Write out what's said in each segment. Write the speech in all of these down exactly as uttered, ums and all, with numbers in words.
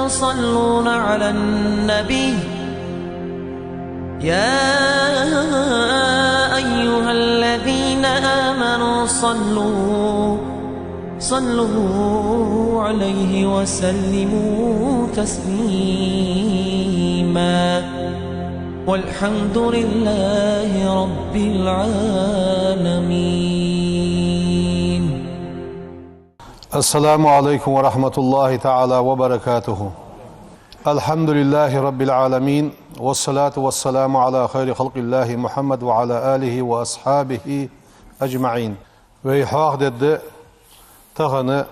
يصلون على النبي، يا أيها الذين آمنوا صلوا، صلوا عليه وسلموا تسليما. والحمد لله رب العالمين. السلام عليكم ورحمة الله تعالى وبركاته. الحمد لله رب العالمين، والصلاة والسلام على خير خلق الله محمد وعلى آله وأصحابه أجمعين. Вай хьоахадергда тахан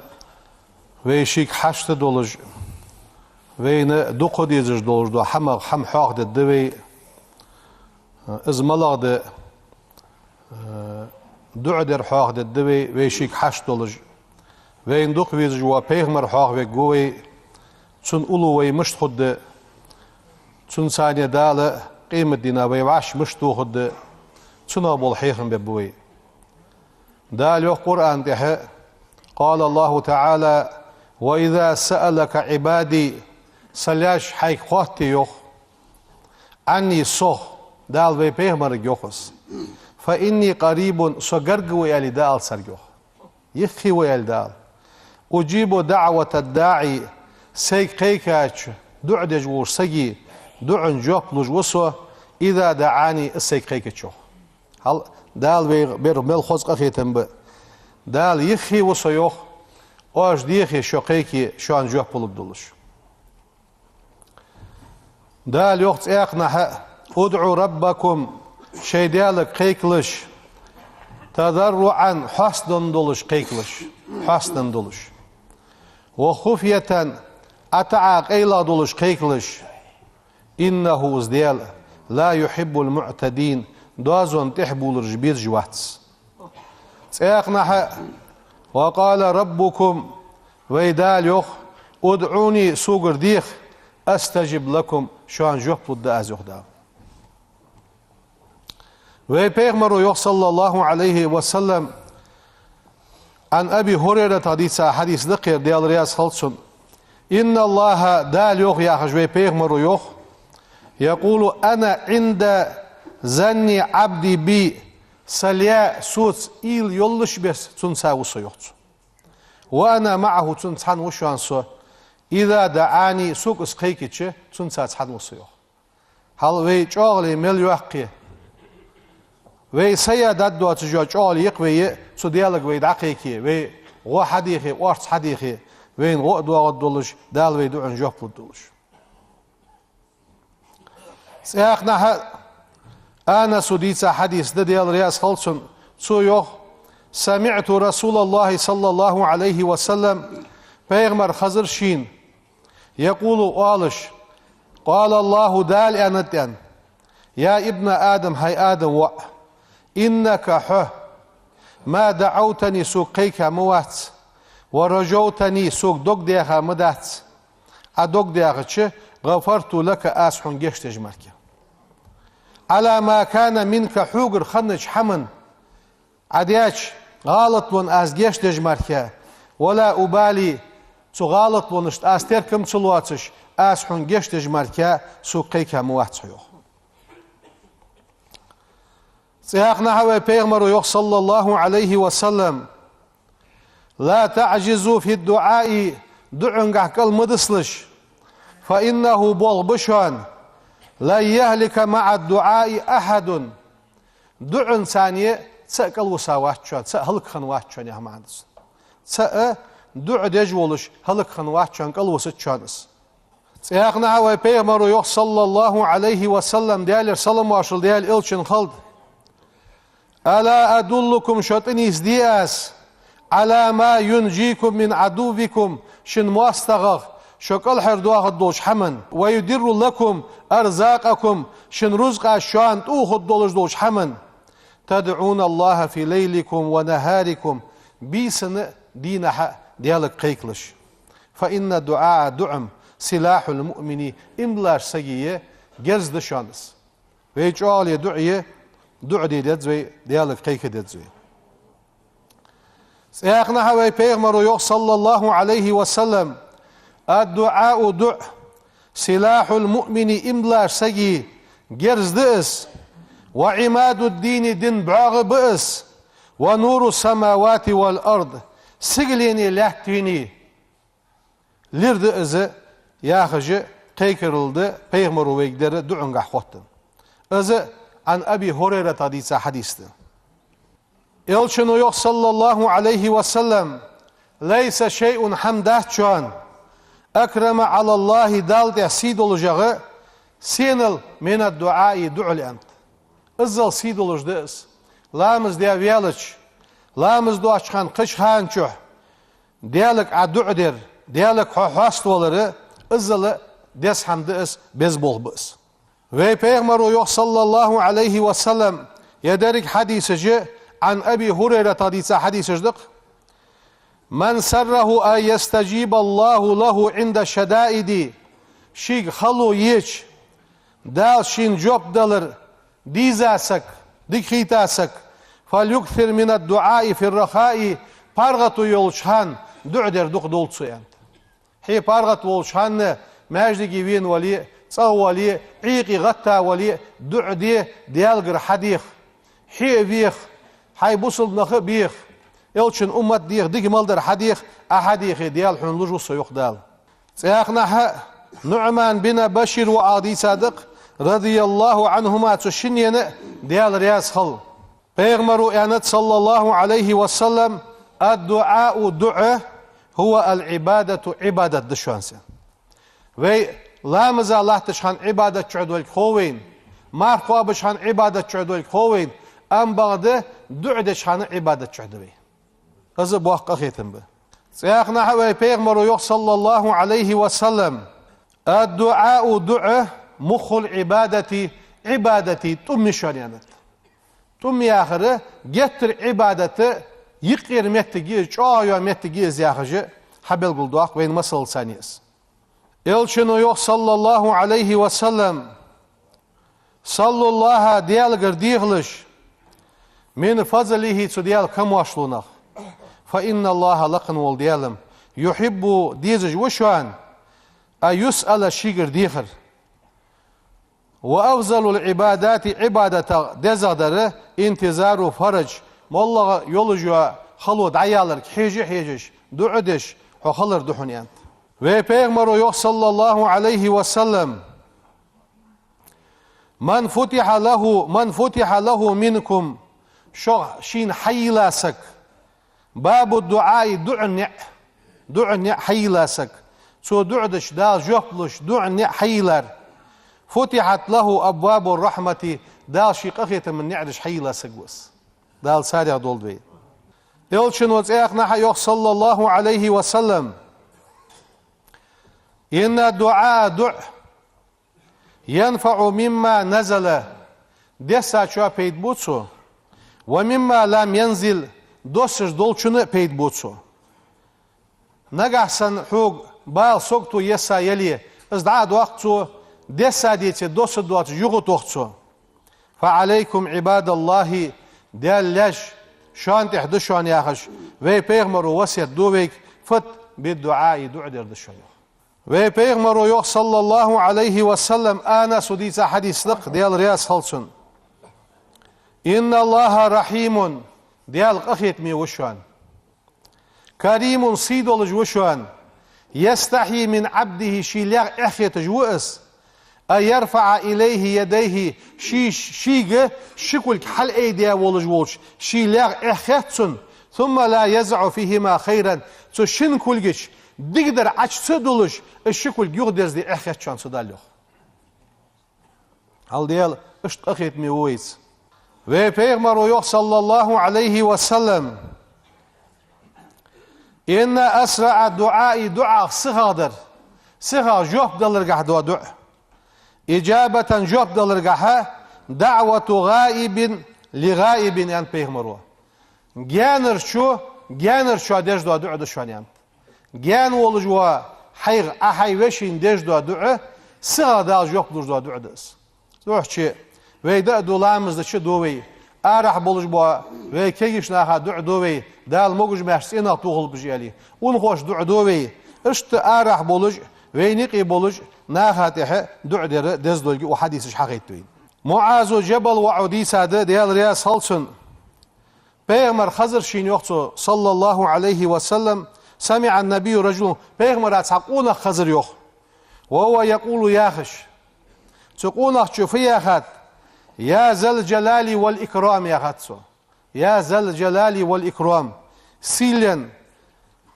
вай шийга хьашт долаш, вайна дукха дезаш долаш дола хӀама, хӀама хьоахадергда вай. Из малагӀа да, э, дуӀа дар хьоахадергда вай, вай шийга хьашт долаш. Вайна дукха везаш вола пайхамар хьоахавергва вай, цун уллув вай мишта хургда, цунца Дала къематдийнахьа вай вӀаши мишта тохаргда, цунах бола хьехам бергба вай. Дала йоах Къуръан тӀа: قال الله تعالى: وإذا سألك عبادي, са лаьш хьайга хоатте, йоах, عني, сох, Дала вай пайхамарга йоах из, فإني قريب, со гарга ва аьле Дала царга йоах. Юхе ва аьле Дала. أجيب دعوة الداع, сайга кхайкача, дуӀа деш волча сага дуӀан жоп луш ва со, إذا دعان, из сайга кхайкача, йоах. Хьал, Дала вайга бер мел хоза къахетам ба. Дала юхе ва со, йоах, оаш дехе шо кхайке, шоана жоп лургдолаш. Дала йоах цхьаькханахьа: ادعوا ربكم, шоай Даьлага кхайкалаш, تضرعا, хьоастанна долаш кхайкалаш, хьоастанна долаш, وخفية, ӀотаӀа къайлагӀа долаш кхайкалаш. إنه, из Даьла, لا يحب المعتدين, доазон тӀехьабувлараш безаш вац. Цхьаькханахьа: وقال ربكم, вай Дала йоах: ادعوني, согара деха, أستجب لكم, шоана жоп лургда аз, йоах Дала. Вай пайхамаро йоах, صلى الله عليه وسلم, عن أبي هريرة, дийца хьадис да-кх ер, Даьла раьза хилва цунна: إن الله, Дала йоах, яхаш, вай пайхамаро йоах: يقول: أنا عند ظن عبدي بي, са лай соца уйла йоллаш беса цунца ва со, йоах цо. وأنا معه, цунца цхьана ва шоана со, إذا دعاني, сога из кхайкача, цунца цхьана ва со, йоах. Хьал вай чӀоагӀале мел йоаккхе, вай сая дад доацаш йола чӀоагӀале я-кх вай, цу Даьлага вай дӀакхайке, вай гӀо хьадехе, орц хьадехе, вайна гӀо а доагӀаргдолаш, Дала вай дуӀан жоп лургдолаш. Цхьаькханахьа Анаса дийца хьадис да, Даьла раьза хилва цунна, цо йоах: سمعت رسول الله صلى الله عليه وسلم, пайхамар хезар шийна, يقول, оалаш: قال الله, Дала аьннад, аьнна: يا ابن آدم, хӀай Адама воӀ, إنك, хьо, ما دعوتني, сога кхайка ма вац, ورجوتني, сога дог даьха ма дац. Ӏа дог даьхача, غفرت لك, аз хьона гешт деш мара. على ما كان منك, хьогара хиннача хӀаман, Ӏа деча гӀалатлонна аз гешт деш мара, ولا أبالي, цу гӀалатлонашта аз теркам ца лоацаш, аз хьона гешт деш мара, сога кхайка ма вац хьо, йоах. Цхьаькханахьа вай пайхамаро йоах, صلى الله عليه وسلم: لا تعجزوا في الدعاء, дуӀангахьа кӀал ма дисалаш, فإنه, болх ба шоана, لن يهلك مع الدعاء أحد, дуӀанца цаӀ а кӀалвиса вац шоана, цаӀ а хӀалакхинна вац шоана, яха маӀан да цун. ЦаӀ а дуӀа деш волаш хӀалакхинна вац шоана, кӀалвисац шоана из. Цхьаькханахьа вай пайхамаро йоах, صلى الله عليه وسلم, Даьлера салам-моаршал Даьла элчанна хилда: ألا أدلكم, шо тӀанийсде аз, على ما ينجيكم من عدوكم, шун моастагӀах шо кӀалхардоахаргдолча хӀаман, ويدر لكم أرزاقكم, шун рузкъаш шоана тӀаухаргдолаш долча хӀаман, تدعون الله في ليلكم ونهاركم, бийсанна а, дийнахьа а Даьлага кхайкалаш. فإن الدعاء, дуӀа, سلاح المؤمن, иман долча сага герз да шоана из. Вай чӀоагӀале дуӀа е, дуӀа де деза вай, Даьлага кхайка деза вай. Цхьаькханахьа вай пайхамаро йоах, صلى الله عليه وسلم: الدعاء, дуӀа, سلاح المؤمن, иман долча сага герз да из, وعماد الدين, дина бӀоагӀа ба из, ونور السماوات والأرض, сигаленеи лаьттеи лир да из, яхаш кхайкарал да пайхамаро вайга дер дуӀангахьа хоттаденна. Из عن أبي هريرة дийца хьадис да. Элчано йоах, صلى الله عليه وسلم: ليس شيء, хӀама дац шоана, أكرم على الله, Далла тӀа сий долаш, сенал, من الدعاء, дуӀал, аьннад. Иззал сий долаш да из. Ламаз даь ваьлча, ламаз доацача хана, кхыча хана чухь Даьлага Ӏа дуӀа дар, Даьлага хьо хьаставалар, иззал деза хӀама да из, беза болх ба из. Вай пайхамаро йоах, صلى الله عليه وسلم, ер деррига хьадисаш عن أبي هريرة дийца хьадисаш да-кх: من سره أن يستجيب الله له عند الشدائد, шийга хало еча, Дала шийна жоп далар дийза саг, дика хийта саг, فليكثر من الدعاء في الرخاء, паргӀато йолча хана дуӀа дар дукха долда цо, аьннад. Хье паргӀато волча хана маьждиге вена вале а, цӀагӀа вале а, Ӏуйкъе гӀатта вале а, дуӀа де, Даьлагара хьадеха. Хье а веха, хьай бусалба нах а беха, Элчан уммат а деха, дика-мала дар хьадеха, Ӏа хьадехе, Даьла хьона луш ва со, йоах Дала. ЦӀаькханахьа НуӀман бин Башир ва Ӏа дийца да-кх, رضي الله عنهما, цу шиннена а Даьла раьза хилва. Пайхамаро аьннад, صلى الله عليه وسلم: الدعاء, дуӀа, هو العبادة, Ӏибадат да шоана, аьннад. Вай ламаза латтача хана Ӏибадата чу долга хов вайна, марха кхоабача хана Ӏибадата чу долга хов вайна, амма бакъда дуӀа деча хана Ӏибадата чу да вай. Из боккха къахетам ба. ЦӀаькханахьа вай пайхамаро йоах, صلى الله عليه وسلم: الدعاء, дуӀа, مخ العبادة, Ӏибадата тӀум я шоана, аьннад. ТӀум яхар геттара Ӏибадата юкъера моттиг я из, чӀоагӀа йола моттиг я из, яхаш хьабелгалдоаккх вайна масалца из. Элчано йоах, صلى الله عليه وسلم: سلوا الله, Даьлагара дехалаш, من فضله, цу Даьла камоаршалонах, فإن الله, лакха вола Даьла-м, يحب, дезаш ва шоана, أن يسأل, шийгара дехар. وأفضل العبادات, Ӏибадатех дезагӀдар, انتظار الفرج, моллагӀа йолаш йола хало дӀаяларга хьежа а хьежаш, дуӀа а деш, хьо хилар да хьона, аьннад. Вай пайхамаро йоах, صلى الله عليه وسلم: من فتح له, من فتح له منكم, шух шийна хьайийлла саг, باب الدعاء, дуӀан ниӀ, дуӀан ниӀ хьайийлла саг, цо дуӀа дича Дала жоп луш, дуӀан ниӀ хьайийллар, فتحت له أبواب الرحمة, Дала ший къахетама ниӀараш хьайийлла саг ва из. Дала царех долда вай. Элчано цӀаькханахьа йоах, صلى الله عليه وسلم: إن الدعاء, дуӀа, ينفع مما نزل, дессачоа пайда бу цо, ومما لم ينزل, доссаш долчунна а пайда бу цо. Нагахь санна хьога бала, сагото есса яле, из дӀа а доаккх цо, десса деце, доссаргдоацаш юхатох цо. فعليكم عباد الله, Даьла лаьш, шоана тӀа да шоана, яхаш, вай пайхамаро васкет ду вайга, фат, بالدعاء, дуӀа дар да шоана, йоах. Вай пайхамаро йоах, صلى الله عليه وسلم, Анаса дийца хьадис да-кх, Даьла раьза хилва цунна: إن الله رحيم, Даьла къахетаме ва шоана, كريم, сий долаш ва шоана, يستحيي من عبده, ший лаьга эхь хеташ ва из, أن يرفع إليه يديه, ший, шийга ши кулг хьалъайдаь волаш волча ший лаьга эхь хет цунна, ثم لا يضع فيهما خيرا, цу шин кулгача дикадар Ӏочу ца дуллаш, из ши кулг юхадерзаде эхь хет шоана цу Далла, йоах. Хьал Даьла иштта къахетаме ва вайца. Вай пайхамаро йоах, صلى الله عليه وسلم: إن أسرع الدعاء, дуӀах сихагӀдар, сихагӀа жоп даларгахьа дола дуӀа, إجابة, жоп даларгахьа, دعوة غائب لغائب, аьннад пайхамаро. Гаьнарчо гаьнарчоа деш дола дуӀа да шоана, аьннад. Гаьна волаш вола хьайга Ӏа хьай вешийна деш дола дуӀа, сихагӀа Дала жоп луш дола дуӀа да из. Цудухьа вай даа ду, ламаз дича ду вай, арахьа болаш бола вай кагийча наха дуӀа ду вай, Дала могаш-маьрша цӀенагӀа тохалба уж, аьле. Унахошта дуӀа ду вай, Иштта арахьа болаш, вайна юкъе болаш, наха тӀехьа дуӀа дар деза долга укх хьадисаш хьахайтад вайна. МуӀазу Джабал воӀо дийцад, Даьла раьза хилва цунна. Пайхамар хазар шийна, йоах цо, صلى الله عليه وسلم, سمع النبي رجلا, пайхамара цхьа къонах хазар, йоах. وهو يقول, яхаш. Цу къонахчо фу яхад? يا ذا الجلال والإكرام, яхад цо. يا ذا الجلال والإكرام. Сийлен,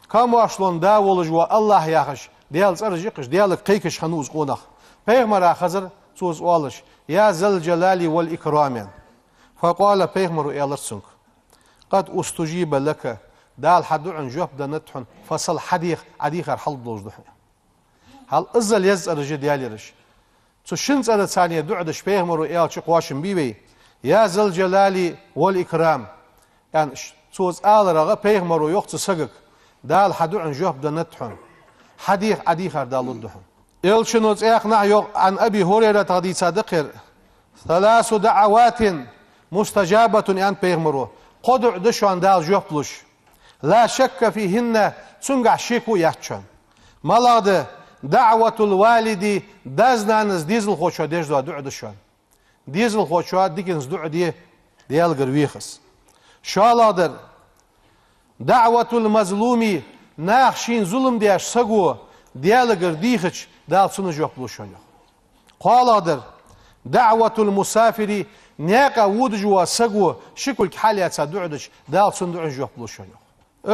камаьршлон да волаш вола АллахӀ, яхаш, Даьла цӀераш йоаккхаш, Даьлага кхайкаш хиннав из къонах. Пайхамара хазар цо из оалаш: يا ذا الجلال والإكرام, аьнна. فقال, пайхамаро аьлар цунга: قد استجيب لك, Дала хьа дуӀан жоп деннад хьона, فسل, хьадеха, Ӏа дехар хьалургдолаш да хьона. Хьал иззал еза цӀераш я Даьлагара. Цу шин цӀерацара дуӀа деш пайхамаро аьлча кхоачам бий вай: يا ذا الجلال والإكرام, аьнна. Цо из аларах пайхамаро йоах цу сагага: Дала хьа дуӀан жоп деннад хьона. Хьадеха, Ӏа дехар Дала лургда хьона. Элчано цхьаькханахьа йоах, عن أبي هريرة, тӀаккха дийцад кхы: ثلاث دعوات مستجابة, аьннад пайхамаро. Кхо дуӀа да шоана Дала жоп луш. لا شك فيهن, цунгахь шеко яц шоана. МалагӀа да? دعوة الوالد, дас-нанас дезалхочоа деш дола дуӀа да шоана. Дезалхочоа диканца дуӀа де, Даьлагара вехаш. ШоллагӀдар: دعوة المظلوم, наха шийна зулам деш саго Даьлагара дийхача, Дала цунна жоп лу шоана, йоах. КхоалагӀдар: دعوة المسافر, наькъа водаш вола саго ши кулг хьалъэца дуӀа дича, Дала цунна дуӀан жоп лу шоана, йоах.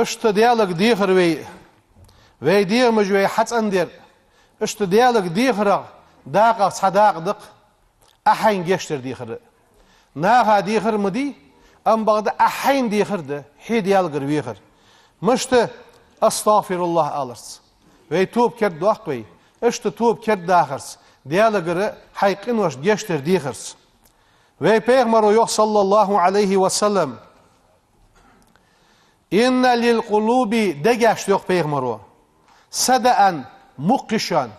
Иштта Даьлага дехар вай, вай дегӀамаш вай хьацӀендар. Иштта Даьлага дехарах дакъа цхьа дакъа да-кх Ӏа хьайна гешт дар дехар. Наха дехар ма дий, амма бакъда Ӏа хьайна дехар да, хье Даьлагара вехар. Мишта? أستغفر الله аларца. Вай тоба кердадоаккх вай. Иштта тоба кердадахарца, Даьлагара хьай къиношта гешт дар дехарца. Вай пайхамаро йоах, صلى الله عليه وسلم: إن للقلوب, дегашта, йоах пайхамаро, صدأ, мукх я шоана,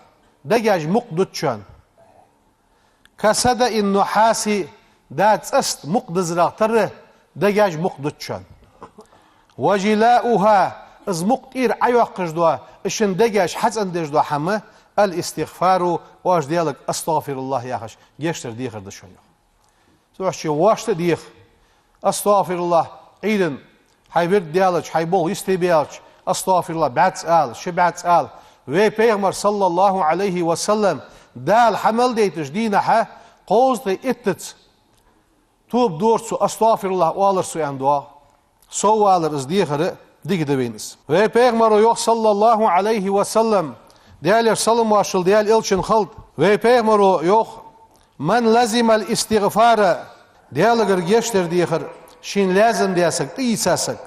дегаш мукх дут шоана. كصدأ النحاس, да цӀаста мукх дизарах тара дегаш мукх дут шоана. وجلاؤها, из мукх тӀера Ӏойоаккхаш дола, из шун дегаш хьацӀендеш дола хӀама, الاستغفار, оаш Даьлага أستغفر الله яхаш, гешт дар дехар да шоана, йоах. Цу чу вешта деха. أستغفر الله, Ӏуйранна хьай вирд даьлча, хьай болх йисте баьлча, أستغفر الله бӀаьзза ала, ши бӀаьзза ала. Вай пайхамар, صلى الله عليه وسلم, Дала хьа мел дайтача дийнахьа кхузткъеи иттаза тоба дора цо, أستغفر الله оалар цо, аьнна доагӀа. Сов валар из дехар дика да вайна из. Вай пайхамаро йоах, صلى الله عليه وسلم, Даьлера салам-моаршал Даьла элчанна хилда, вай пайхамаро йоах: من لزم الاستغفار, Даьлагара гешт дар дехар шийна лазам даь саг, тӀаийца саг,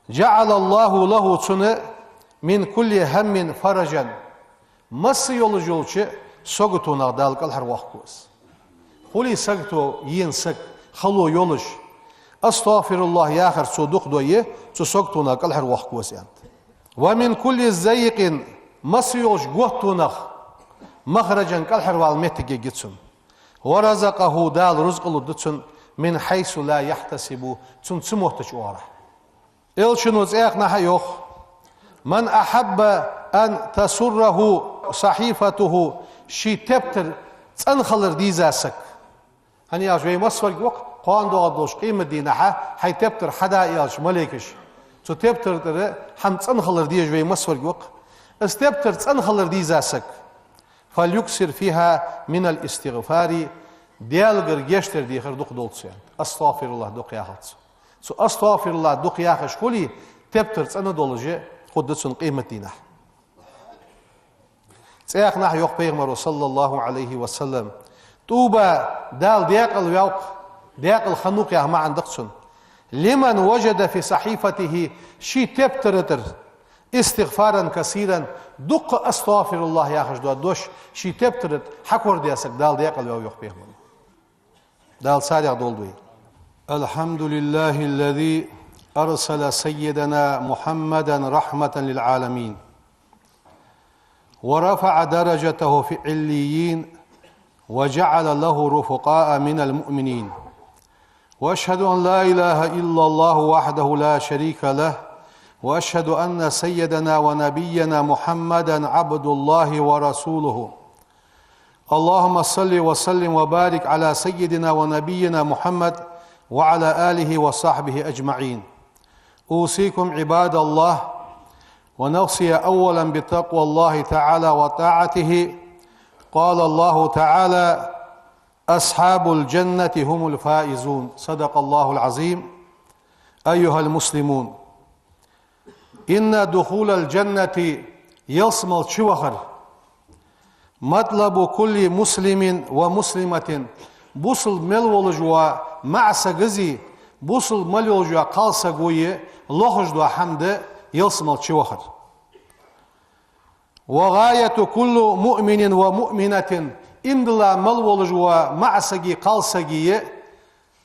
جعل الله له, цунна, من كل هم فرجا, масса йолаш йолча саготонах Дала кӀалхарвоаккх из. Хулий сагото ена саг, хало йолаш, أستغفر الله яхар цо дукха дойя, цу саготонах кӀалхарвоаккх из, аьннад. ومن كل ضيق, масса йолча готтонах, مخرجا, кӀалхарвала моттиг ергья цунна. ورزقه, Дала рузкъа лургда цунна, من حيث لا يحتسب, цунна ца моттача оагӀорахьа. Элчано цхьаькханахьа йоах: من أحب أن تسره صحيفته, ший тептар цӀена хилар дийза саг. ХӀана аьлча вай массаварг ва-кх, кхоана доагӀаргдолча къематдийнахьа хьай тептар хьада аьлча малейкаша, цу тептара тӀара хӀама цӀена хилар дезаш вай массаварг ва-кх. Из тептар цӀена хилар дийза саг, فليكثر فيها من الاستغفار, Даьлагара гешт дар дехар дукха долда цо, аьннад. أستغفر الله дукха яхалда цо. Цо أستغفر الله дукха яхаш хуле, тептар цӀена долаш хургда цунна къематдийнахьа. Цхьаькханахьа йоах пайхамаро, صلى الله عليه وسلم: طوبى, Дала даькъала ваьв-кх, даькъала хиннав-кх яха маӀан да-кх цун, لمن وجد في صحيفته, ший тептара тӀара, استغفارا كثيرا, дукха أستغفر الله яхаш дола дош ший тептара тӀа хьакорадаь саг Дала даькъала ваьв, йоах пайхамаро. Дала царех долда вай. الحمد لله الذي أرسل سيدنا محمدا رحمة للعالمين، ورفع درجته في العليين، وجعل له رفقاء من المؤمنين. وأشهد أن لا إله إلا الله وحده لا شريك له، وأشهد أن سيدنا ونبينا محمدا عبد الله ورسوله. اللهم صل وسلم وبارك على سيدنا ونبينا محمد وعلى آله وصحبه أجمعين. أوصيكم عباد الله ونفسي أولا بتقوى الله تعالى وطاعته. قال الله تعالى: أصحاب الجنة هم الفائزون. صدق الله العظيم. أيها المسلمون، إن دخول الجنة, ялсмала чувахар, مطلب كل مسلم ومسلمة, бусалба мел волаш вола маӀа сагази, бусалба мел йолаш йола кхалсагаи лохаш дола хӀама да ялсмала чувахар. وغاية كل مؤمن ومؤمنة, иман дилла мел волаш вола маӀа саги кхалсаги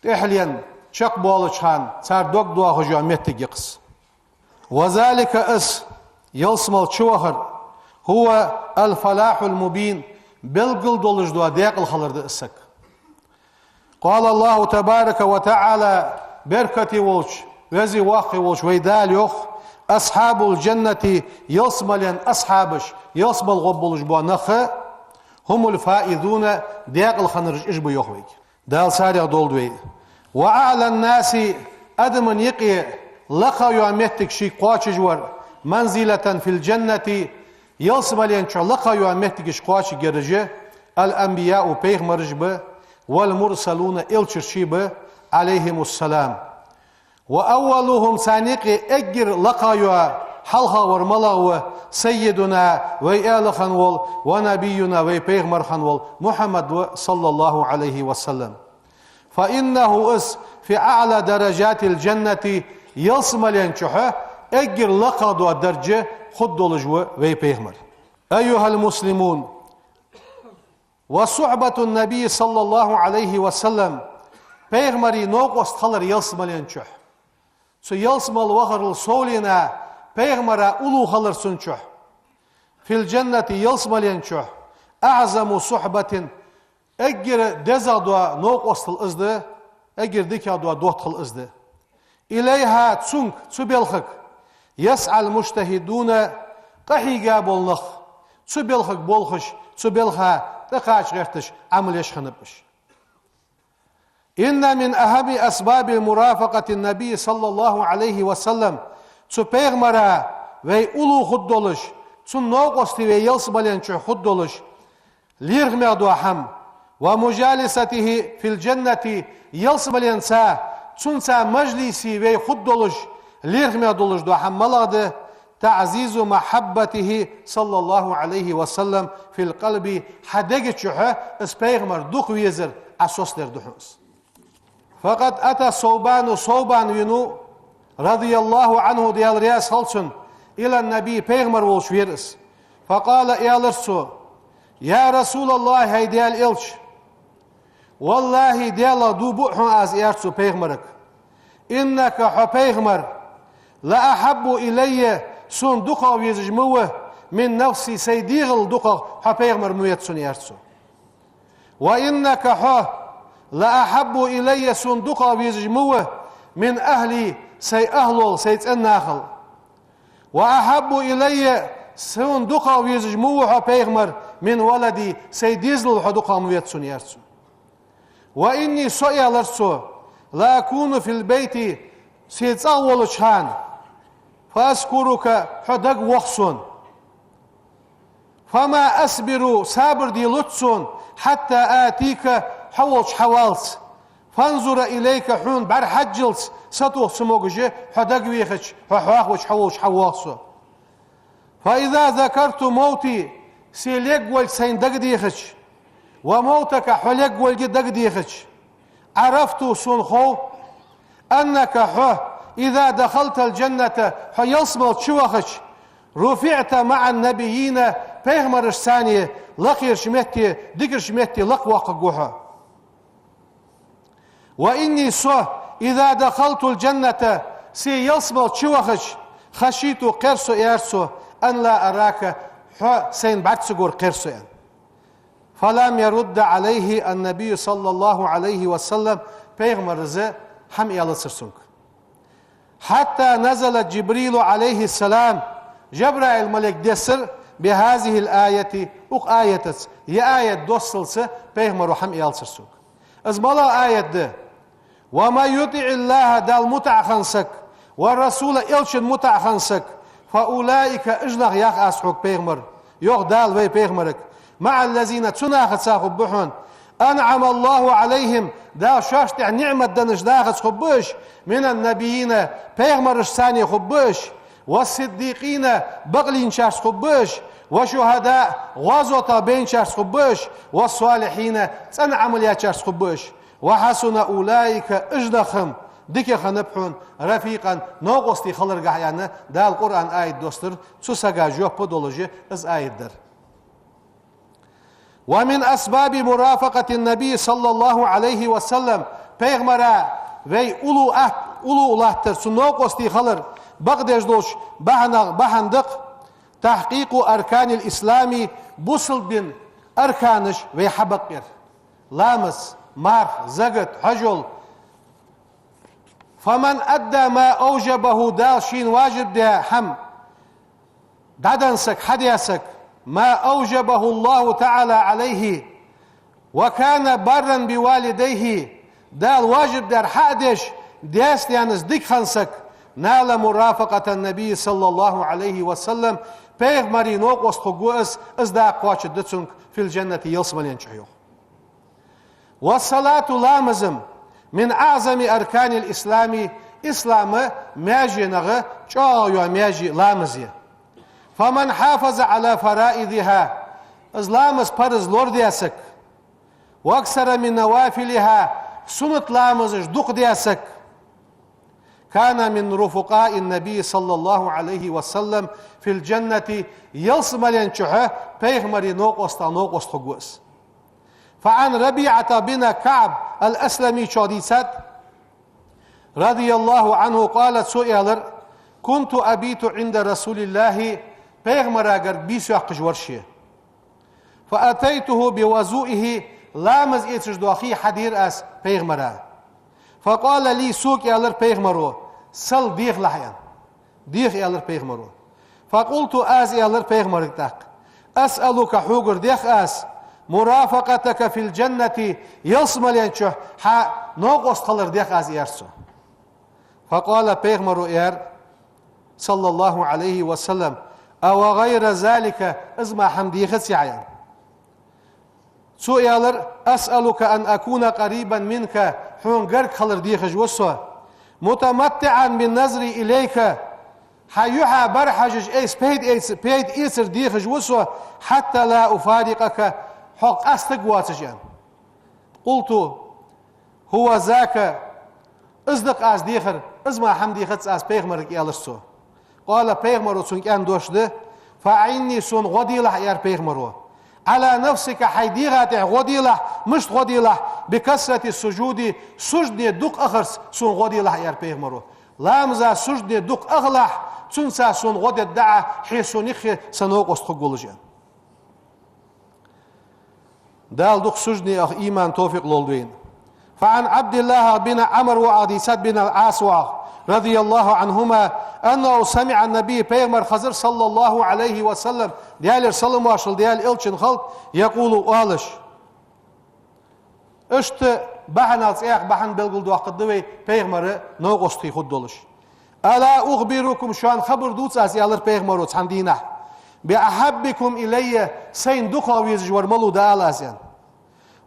тӀехьленна чакхбоалача хана цар дог доахаш йола моттиг я-кх из. وذلك, из ялсмала чувахар, هو الفلاح المبين, белгала долаш дола декъала хилар да из саг. قال الله تبارك وتعالى, беркате волча, веза-воккха волча вай Дала йоах: أصحاب الجنة, ялсмален асхьабаш, ялсмала гӀоргболаш бола нах, هم الفائزون, декъала хиннараш уж ба, йоах вайга. Дала царех долда вай. وأعلى الناس, адамий юкъе лакха йола моттиг шийга кхоачаш вар, منزلة في الجنة, ялсмален чу лакха йола моттигаш кхоачаргьяраш, الأنبياء, пайхамараш ба, والمرسلون, элчараш ба, عليهم السلام. وأولهم, царна юкъе эггара лакха йола, хьалха вар малагӀа ва, سيدنا, вай Эла хинна вола, ونبينا, вай пайхамар хинна вола Мухьаммад ва, صلى الله عليه وسلم. فإنه, из, في أعلى درجات الجنة, ялсмален чу эггара лакха дола даржа хургдолаш ва вай пайхамар. أيها المسلمون، وصحبة النبي صلى الله عليه وسلم, пайхамара новкъост хилар ялсмален чу. Цу ялсмала вахарал совленна пайхамара уллув хилар цун чу. في الجنة, ялсмален чу, أعظم صحبة, эггара дезагӀа дола новкъостал из да, эггара дикагӀа дола доттагӀал из да. إليها, цунга, цу балхага, يسعى المجتهدون, къахьийга бола нах, цу балхага болхаш, цу балха тӀакхача гӀерташ Ӏамал еш хиннаб уж. إن من أهم أسباب مرافقة النبي صلى الله عليه وسلم, цу пайхамара вай уллув хургдолаш, цун новкъостий вай ялсмален чу хургдолаш, лерхӀаме дола хӀама, ومجالسته في الجنة, ялсмаленца, цунца мажлисе вай хургдолаш, лерхӀаме долаш дола хӀама малагӀа да, تعزيز محبته صلى الله عليه وسلم في القلب, хьа дега чу из пайхамар дукха везар Ӏа соцадар да хьона из. فقد أتى ثوبان, Совбан венав, رضي الله عنه, Даьла раьза хилва цунна, إلى النبي, пайхамар волча венав из. فقال, аьлар цо: يا رسول الله, хӀай Даьла элча, والله, Даьлах дув буъ хьона аз, аьлар цо пайхамарга, إنك, хьо пайхамар, لأحب إلي, сона дукхагӀа везаш ма ва, من نفسي, сай дегӀал дукхагӀа хьо пайхамар ма веза сона, аьлар цо. وإنك, хьо, لأحب إلي, сона дукхагӀа везаш ма ва, من أهلي, сай ахьлол, сай цӀен нахал. وأحب إلي, сона дукхагӀа везаш ма ва хьо пайхамар, من ولدي, сай дезалал хьо дукхагӀа ма веза сона, аьлар цо. وإني, со, аьлар цо, لأكون في البيت, се цӀагӀа волча хана, فأذكرك, хьо дагавох сона. فما أصبر, сабар делац сона, حتى آتيك, хьо волча хьаваллалца. فأنظر إليك, хьона бӀарахьежжалца сатоха ца могаш, хьо дагавехача, хьо хьоахавича, хьо волча хьавоагӀа со. فإذا ذكرت موتي, се лергволга сайна дагадехача, وموتك, хьо лергволга дагадехача, عرفت, сона хов, أنك, хьо, إذا دخلت الجنة, хьо ялсмала чувахача, رفعت مع النبيين, пайхамарашца цхьана лакхерча метте, дикача метте лакхвоаккхаргва хьо. وإني, со, إذا دخلت الجنة, се ялсмала чувахача, خشيت, кхер со, аьлар цо, أن لا أراك, хьо сайна бӀарга ца гор кхер со, аьнна. فلم يرد عليه النبي صلى الله عليه وسلم, пайхамара из хӀама аьлацар цунга. حتى نزل جبريل عليه السلام, Жабраил малейк дессар, بهذه الآية, укх аятаца, ер аят доссалца пайхамаро хӀама аьлар цунга. Из малагӀа аят да? ومن يطع الله, Далла мутӀахьа хинна саг, والرسول, элчанна мутӀахьа хинна саг, فأولئك, уж нах, йоах аз хьога, пайхамар, йоах Дала вай пайхамарга, مع الذين, цу нахаца хургба хьона, أنعم الله عليهم, Дала шоашта тӀа ниӀмат деннача нахаца хургба уж, من النبيين, пайхамарашца цхьана хургба уж, والصديقين, бакълийнначарца хургба уж, والشهداء, гӀазота байначарца хургба уж, والصالحين, цӀена Ӏамал ечарца хургба уж. وحسن أولئك, уж нах хӀама дика хиннаб хьона, رفيقا, новкъостий хиларгахьа, аьнна, Дала Къуръан аят доссар, цу сага жоп долаш из аят дар. ومن أسباب مرافقة النبي صلى الله عليه وسلم, пайхамара вай уллув ат-, уллув латтар, цун новкъостий хилар бакъдеш долча бахьанех бахьан да-кх, تحقيق أركان الإسلام, бусалба дина арканаш вай хьабакъяр. Ламаз, марха, закат, хьажол. فمن أدى ما أوجبه, Дала шийна важиб даь хӀама дӀаденна саг, хьадаь саг, ما أوجبه الله تعالى عليه, وكان برا بوالديه, Дала важиб даьр хьа а деш, даьца-наьнаца дика хинна саг, نال مرافقة النبي صلى الله عليه وسلم, пайхамара новкъост хургва из, из дакъа кхоачаргда цунга, في الجنة, ялсмален чу, йоах. والصلاة, ламаз-м, من أعظم أركان الإسلام, ислама маьженех чӀоагӀа йола маьже ламаз я. فمن حافظ على فرائضها, из ламаз парз лорадаь саг, وأكثر من نوافلها, суннат ламазаш дукха даь саг, كان من رفقاء النبي صلى الله عليه وسلم في الجنة, ялсмален чу пайхамара новкъостех новкъост хургва из. فعن ربيعة بن كعب الأسلمي, цо дийцад, رضي الله عنه قال, цо аьлар: كنت أبيت عند رسول الله, пайхамарагара бийса йоаккхаш вар ше. فأتيته بوضوئه, ламаз эцаш дола хий хьадера аз пайхамара. فقال لي, сога аьлар пайхамаро: سل, дехалахь, аьнна. Деха, аьлар пайхамаро. فقلت, аз аьлар пайхамарга тӀаккха: أسألك, хьогара дех аз, مرافقتك في الجنة, ялсмален чу хьа новкъост хилар дех аз, аьлар цо. فقال, пайхамаро аьлар, صلى الله عليه وسلم: أو غير ذلك, из мара хӀама дехаций Ӏа, аьнна. Цо аьлар: أسألك أن أكون قريبا منك, хьона гарга хилар дехаш ва со, متمتعا بالنظر إليك, хьа юхьа бӀарахьежаш, айса пайда эца-, пайда эцар дехаш ва со, حتى لا أفارقك, хьох къастаргвоацаш, аьнна. قلت: هو ذاك, из да-кх аз дехар, из мара хӀама дехац аз, пайхамарга, аьлар цо. قال, пайхамаро цунга аьнна дош да: فأعني, сона гӀо делахь, аьлар пайхамаро. على نفسك, хьай дегӀа тӀа гӀо делахь, мишта гӀо делахь, بكثرة السجود, сужуде дукха ахарца сона гӀо делахь, аьлар пайхамаро. Ламаза сужуде дукха ахалахь, цунца сона гӀо дергда Ӏа, хье сона юххе са новкъост хургволаш, аьнна. Дала дукха сужуде аха иман, товфикъ лолда вайна. فعن عبد الله بن عمرو, воӀах дийцад, بن العاص, воӀах, رضي الله عنهما, أنه سمع النبي, пайхамар хезар, صلى الله عليه وسلم, Даьлера салам-моаршал Даьла элчанна хилда, يقول, оалаш. Иштта бахьанал цӀаькха бахьан белгалдоаккхаргда вай, пайхамара новкъостий хургдолаш. ألا أخبركم, шоана хабар дувца аз, аьлар пайхамаро цхьан дийнахьа, بأحبكم إلي, сайна дукхагӀа везаш вар малув да ала аз, аьнна.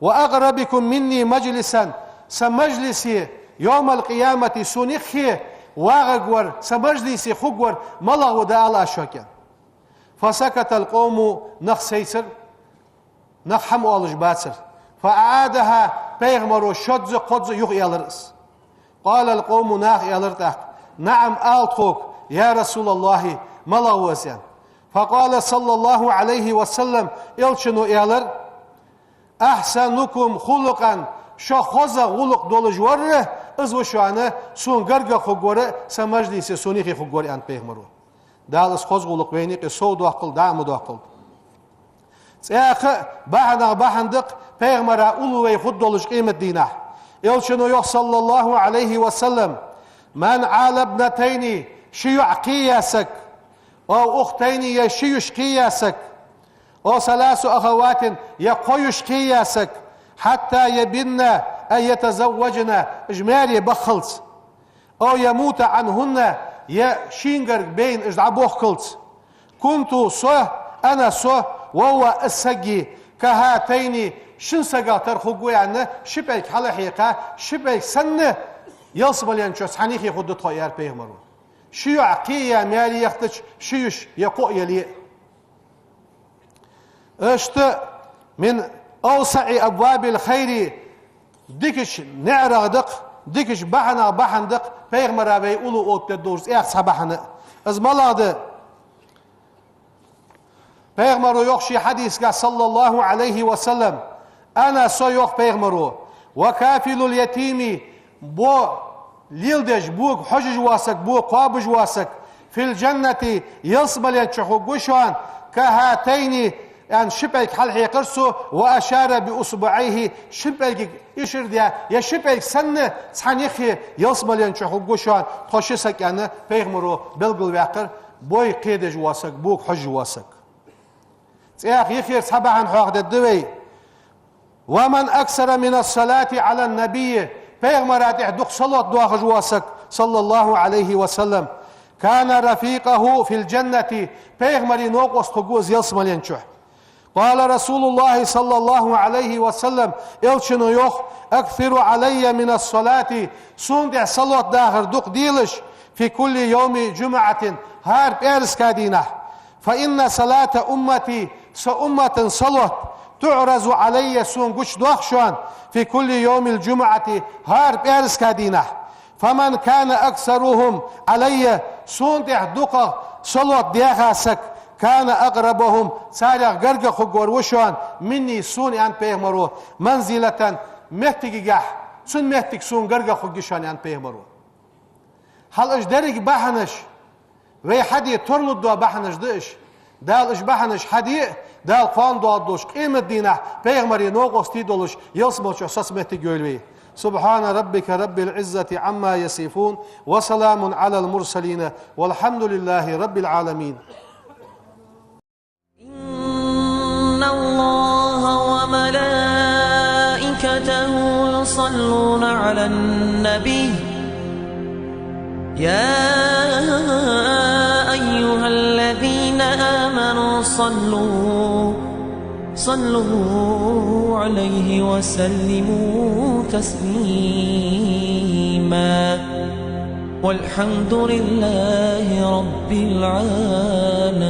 وأقربكم مني مجلسا, са мажлисе, يوم القيامة, сона юххе вагӀаргвар, са мажлисе хургвар малагӀа ва да ала аз шуга, аьнна. فسكت القوم, нах сайцар, нах хӀама оалаш бацар. فأعادها, пайхамаро шозза-кхозза юхаэлар из. قال القوم, наха аьлар тӀаккха: نعم, ала тхога, يا رسول الله, малагӀа ва из, аьнна. فقال صلى الله عليه وسلم, элчано аьлар: أحسنكم خلقا, шох хоза гӀулакх долаш вар, из ва шоана сона гаргагӀа хургвар, са мажлисе сона юхе хургвар, аьннад пайхамаро. Дала из хоза гӀулакх вайна юкъе совдоаккхалда, дӀа а ма доаккхалда. ЦӀаькха а бахьанех бахьан да-кх пайхамара уллув вай хургдолаш къематдийнахьа. Элчано йоах, صلى الله عليه وسلم: من عال ابنتين, ши йоӀ кхеяь саг, أو أختين, е ши йиша кхеяь саг, أو ثلاث أخوات, е кхо йиша кхеяь саг, حتى يبن أي يتزوجن, уж маьре баххалца, أو يموت عنهن, е шийгара байна уж дӀабохкалца. كنت, со, أنا, со, وهو, из саг, كهاتين, шин сагах тара хургва аьнна, ши пӀелг хьалхьекха, ши пӀелг санна, ялсмален чу цхьан юхе хургда тхо, аьлар пайхамаро. Ши йоӀ кхеяь маьре яхтача, ши йиша е кхоъ яле а. Иштта من أوسع أبواب الخير, дикача наӀарах да-кх, дикача бахьанех бахьан да-кх пайхамара вай уллув оттаде долаш цӀех цхьа бахьан. Из малагӀа да? Пайхамаро йоах ший хьадисагахь, صلى الله عليه وسلم, أنا, со, йоах пайхамаро, وكافل اليتيم, бо леладеш, бога хьожаш вола саг, бо кхоабаш вола саг, في الجنة, ялсмален чу хургва шоана, كهاتين, аьнна, ши пӀелг хьалхьекхар цо, وأشار بأصبعيه, шин пӀелгага ишар даь, е ши пӀелг санна цхьан юхе ялсмален чу хургва шоана тхо ши саг аьнна, пайхамаро белгалваьккхар бой кхедеш вола саг, бога хьожаш вола саг. ЦӀех юхера цхьа бахьан хьоахадергда вай. ومن أكثر من الصلاة على النبي, пайхамара тӀехь дукха салот доахаш вола саг, صلى الله عليه وسلم, كان رفيقه في الجنة, пайхамара новкъост хургва из ялсмален чу. قال رسول الله صلى الله عليه وسلم, элчано йоах: أكثروا علي من الصلاة, сона тӀехь салот дахар дукха делаш, في كل يوم جمعة, хӀара пӀаьраска дийнахь. فإن صلاة أمتي, са уммата салот, تعرض علي, сона гучадоах шоана, في كل يوم الجمعة, хӀара пӀаьраска дийнахь. فمن كان أكثرهم علي, сона тӀехь дукхагӀа салот даьха саг, كان أقربهم, царех гаргагӀа хургвар ва шоана, مني, сона, аьннад пайхамаро, منزلة, моттигагахь, цун моттиг сона гаргагӀа хургья шоана, аьннад пайхамаро. Хьал уж деррига бахьанаш, вай хьаде тарлургдола бахьанаш да уж. Дала уж бахьанаш хьаде а, Дала кхоана доагӀаргдолча къематдийнахь пайхамара новкъостий долаш, ялсмалчох соцаметтиг йойла вай. سبحان ربك رب العزة عما يصفون، وسلام على المرسلين، والحمد لله رب العالمين. إن الله وملائكته يصلون على النبي، يا أيها الذين آمنوا صلوا، صلوا عليه وسلموا تسليما. والحمد لله رب العالمين.